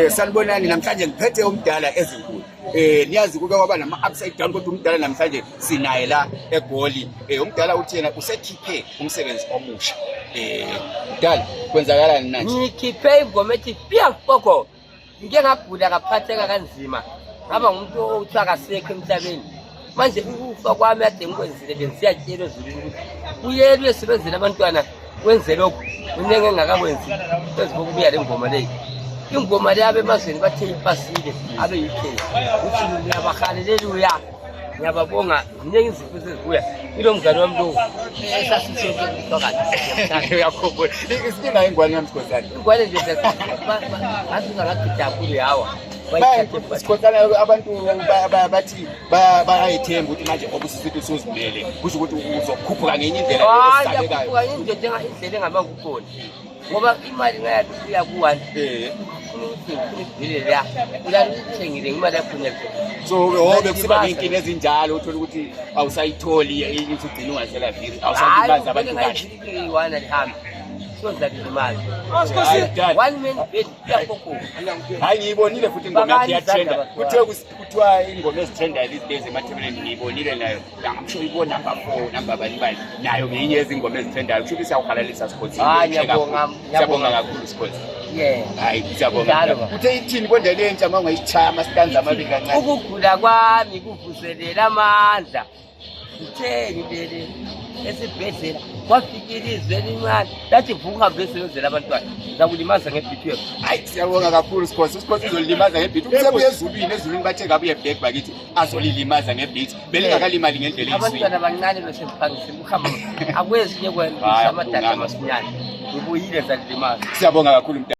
Sanibonani, namhlanje ngiphethe umdala ezinkulu. Niyazi kuke kwaba nama upside down, kodwa umdala namhlanje sinaye la eGoli. Umdala uthi yena usekhiphe umsebenzi omusha. Mdala, kwenzakalani manje? Ngikhiphe ingoma ethi Pia Foko. Ngike ngagula, ngaphatheka kanzima, ngaba ngumuntu okuthiwa akasekho emhlabeni. Manje ukufa kwami ade ngikwenzile, bengisiyatshelwa ezulwini ukuthi uyele uyesebenzela abantwana, wenze lokhu kuningi engingakakwenzi phezu kokubuya le ngoma leyi. Ingoma le abemazweni bathe ipasile, abe-UK uthi ngiyabahaleleli uya ngiyababonga. Ziningi izifo esezibuya ilo mngane wami lowo esasisonke. Uyakhumbula isinga ingwane yami, Sikhosana? Ingwane nje ngaziza ngagida kakhulu, yawa. Sikhosana, abantu bathi bayayithemba ukuthi manje ngoba ususithi usuzimele, kusho ukuthi uzokhuphuka ngenye indlela esabekayo. Hayi, indlela indlela engama kukhona, ngoba imali ngayathi uya ku-one ufuna ukuthi ngifuna ibhile la ulalithengile imali yakho nyazo. So hobe kusiba ney'nkinga ezinjalo, uthole ukuthi awusayitholi ukuthi ugcine ungaselaviri, awusalimazi abantu kahle. Iyi-one alihambi, sozalilimazi. Hayi, dad. One man band iyakokoko. Hayi, ngiyibonile futhi ingoma yakhe Bakani iyatrenda. izandla. Kuthiwa kuthiwa ingoma ezitrendayo these days emathebeleni, ngiyibonile nayo. I'm sure ibo number 4, number bani bani, nayo ngenye yezingoma ezitrendayo. Kusho ukuthi siyawuhalalisa, Sikhosi. Hayi, ngiyabonga. Siyabonga kakhulu, Sikhosi. Hayi, siyabonga. Njalo, baba. Uthe ithini konje lentsha, uma ungayishaya ama-stanza amabili kancane? Ukugula kwami kuvuselela amandla. Ngithe ngilele esibhedlela, kwafika ilizwe elincane lathi, "Vuka uhambe esebenzela abantwana, zakulimaza nge-beat web." Hayi, siyabonga kakhulu, Sikhosi. Usikhosi uzolilimaza nge-beat. Usebuye ezulwini, ezulwini bathe kabuye back bakithi azolilimaza nge-beat, belingakalimali ngendlela eyiswini. Abantwana abancane besephangisile ukuhamba, akwezinye Hayi, kwamisa amadada akulunganga. masinyane. Ngibuyile, zalilimaza. Siyabonga kakhulu, mntana.